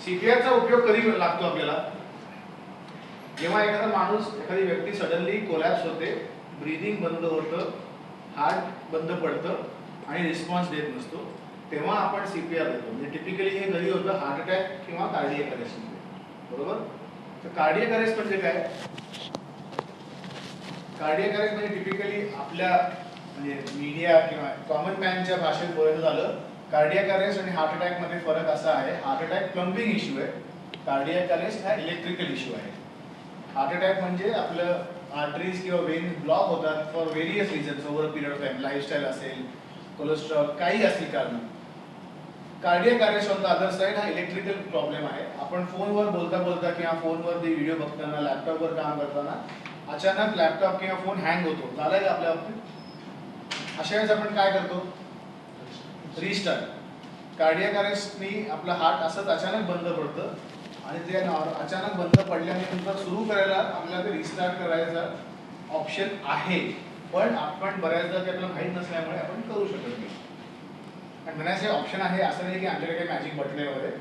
सीपीआरचा उपयोग कधी लागतो आपल्याला? जेव्हा एखादा माणूस, एखादी व्यक्ती सडनली कोलॅप्स होते, ब्रिदिंग बंद होतं, हार्ट बंद पडतं आणि रिस्पॉन्स देत नसतो, तेव्हा आपण सीपीआर देतो. म्हणजे टिपिकली हे कधी होतं? हार्ट अटॅक किंवा कार्डियक अरेस्टमध्ये, बरोबर? तर कार्डियक अरेस्ट म्हणजे काय? कार्डियक अरेस्ट म्हणजे टिपिकली आपल्या, म्हणजे मीडिया किंवा कॉमन मॅनच्या भाषेत बोलायचं झालं, कार्डियक अरेस्ट आणि हार्ट अटॅकमध्ये फरक असा आहे, हार्ट अटॅक प्लंबिंग इश्यू आहे, कार्डियक अरेस्ट हा इलेक्ट्रिकल इश्यू आहे. हार्ट अटॅक म्हणजे आपलं आर्टरीज किंवा वेन ब्लॉक होतात for various reasons over a period of time, lifestyle असेल, कोलेस्ट्रॉल, काही असतील कारण. Cardiac arrest on the other side हा इलेक्ट्रिकल प्रॉब्लेम आहे. आपण फोनवर बोलता बोलता किंवा फोनवरती व्हिडिओ बघताना, लॅपटॉपवर काम करताना अचानक लॅपटॉप किंवा फोन हँग होतो. झालंय का आपल्या बाबतीत? अशा वेळेस आपण काय करतो? रिस्टार्ट. कार्डियक अरेस्टनी आपलं हार्ट असंच अचानक बंद पडतं आणि ते अचानक बंद पडल्यानंतर सुरू करायला आपल्याला ते रिस्टार्ट करायचा ऑप्शन आहे, पण आपण बऱ्याचदा ते आपल्याला माहीत नसल्यामुळे आपण करू शकत नाही. आणि म्हणायचे ऑप्शन आहे असं नाही की आमच्याकडे काही मॅजिक बटन आहे वगैरे.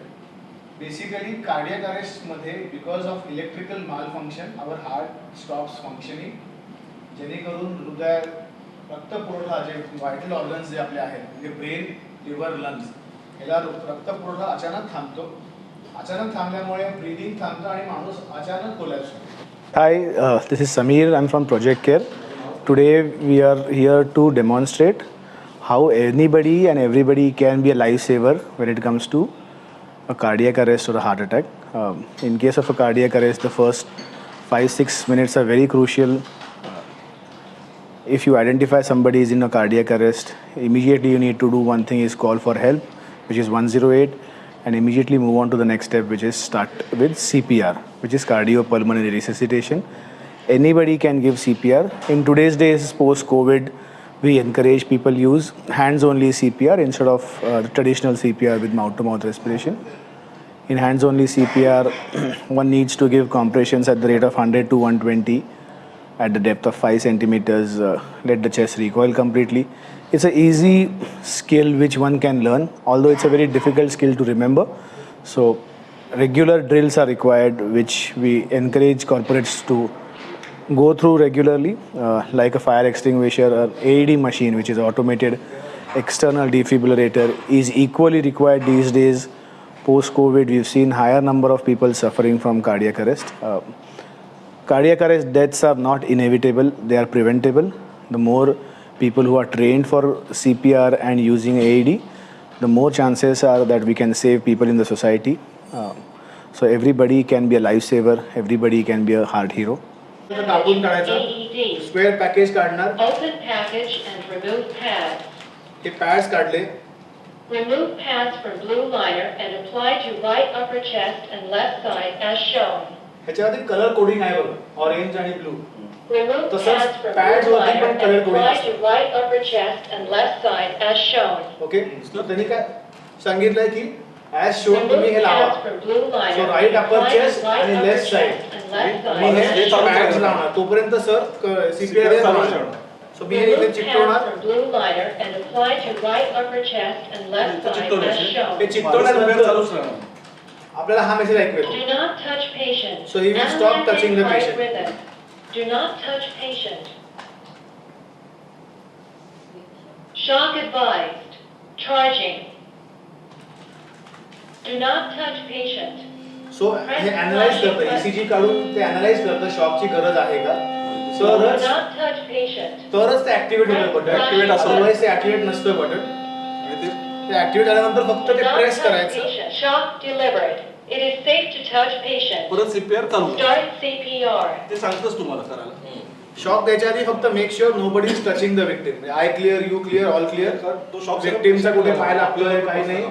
बेसिकली कार्डियक अरेस्टमध्ये because of electrical malfunction our heart stops functioning, जेणेकरून हृदय रक्तपुरवठा, जे व्हायटल ऑर्गन्स जे आपले आहेत, म्हणजे ब्रेन, लिव्हर, लंग्स, याला रक्तपुरवठा अचानक थांबतो. अचानक थांबल्यामुळे ब्रिदिंग थांबतं आणि माणूस अचानक कोलॅप्स होतो. Hi, this is Samir. I'm from Project Care. Today we are here to demonstrate how anybody and everybody can be a lifesaver when it comes to a cardiac arrest or a heart attack. In case of a cardiac arrest, the first 5-6 minutes are very crucial. If you identify somebody is in a cardiac arrest, immediately you need to do one thing, is call for help, which is 108, and immediately move on to the next step, which is start with CPR, which is cardiopulmonary resuscitation. Anybody can give CPR. In today's days, post COVID, we encourage people use hands only CPR instead of the traditional CPR with mouth to mouth respiration. In hands only CPR, one needs to give compressions at the rate of 100 to 120 at the depth of 5 centimeters, let the chest recoil completely. It's an easy skill which one can learn, although it's a very difficult skill to remember. So, regular drills are required, which we encourage corporates to go through regularly, like a fire extinguisher or AED machine, which is automated external defibrillator, is equally required these days. Post COVID, we've seen higher number of people suffering from cardiac arrest. Cardiac arrest deaths are not inevitable, they are preventable. The more people who are trained for CPR and using AED, the more chances are that we can save people in the society. So everybody can be a lifesaver, everybody can be a heart hero. कापून काढायचं. AED. Square package काढणार. Open package and remove pads. हे pads काढले. Remove pads from blue liner and apply to right upper chest and left side as shown. ह्याच्यावरती colour coding आहे बघ, orange आणि blue. Remove तसंच pads from pads blue वरती liner पण color and coding apply असतं. To right upper chest and left side as shown. Okay, तर त्यांनी काय सांगितलंय की ॲज शोन तुम्ही Remove हे लावा. Pads from blue liner so right and upper apply to chest right आणि upper left side. Chest and left me side hey as हे चालू shown. Pads लावणार, तोपर्यंत सर सीपीआर चालू ठेवणार. सो मी हे इथे Remove pads चिकटवणार. From blue liner and apply to right upper chest and left इथं side as चिकटवण्याचे. Shown. हे चिकटवल्यानंतर चालूच राहणार. आपल्याला हा मेसेज ऐकू येतो. Do not touch patient. So he will stop Analyzing touching the heart patient. Rhythm. Do not touch patient. Shock advised. Charging. Do not touch patient. So hey analyse करतं, ECG काढून ते अनालाइज करतं, शॉकची गरज आहे का. Do तरच not touch patient. तरच ते ऍक्टिव्हेट होतं बटन. Activate असेल. अदरवाईज ते ऍक्टिव्हेट नसतं बटन. आणि ते ते ऍक्टिव्हेट झाल्यानंतर फक्त Do ते not press touch करायचं. Patient. Shock delivered. It is safe to touch patient. परत सीपीआर चालू करा. Start CPR. ते सांगतच तुम्हाला करायला. शॉक द्यायच्या आधी फक्त make sure nobody is touching the victim. I clear, you clear, all clear. तो शॉक विक्टीमचा कुठे पाय लागतोय, काही नाही.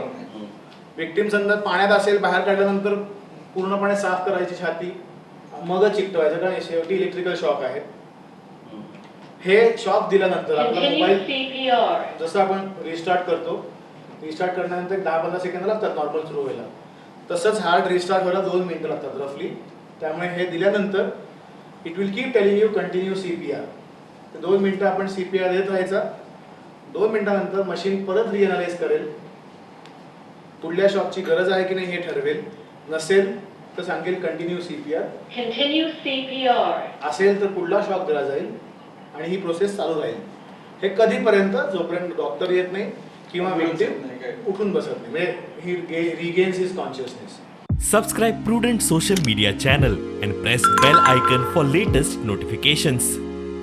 विक्टीम समजा पाण्यात असेल, बाहेर काढल्यानंतर पूर्णपणे साफ करायची छाती, मगच चिकटवायचं, कारण शेवटी इलेक्ट्रिकल शॉक आहे. हे शॉक दिल्यानंतर आपला Continue mobile CPR. जसं आपण रिस्टार्ट करतो, रिस्टार्ट करण्यानंतर एक 10-15 सेकंद लागतात नॉर्मल सुरू व्हायला, तसंच हार्ट रिस्टार्ट व्हायला 2 मिनिटं लागतात रफली. त्यामुळे हे दिल्यानंतर it will keep telling you continue CPR. तर 2 मिनिटं आपण सीपीआर देत राहायचा. 2 मिनिटानंतर मशीन परत रिअनालाइज करेल, पुढल्या शॉकची गरज आहे की नाही हे ठरवेल. नसेल तर सांगेल कंटिन्यू CPR. Continue CPR. असेल तर पुढला शॉक दिला जाईल आणि ही प्रोसेस चालू राहील. हे कधीपर्यंत? जोपर्यंत डॉक्टर येत नाही किंवा Ambulance व्यक्ती येत नाही, काय. उठून बसत नाही, म्हणजे he regains his consciousness. Subscribe Prudent Social Media channel and press bell icon for latest notifications.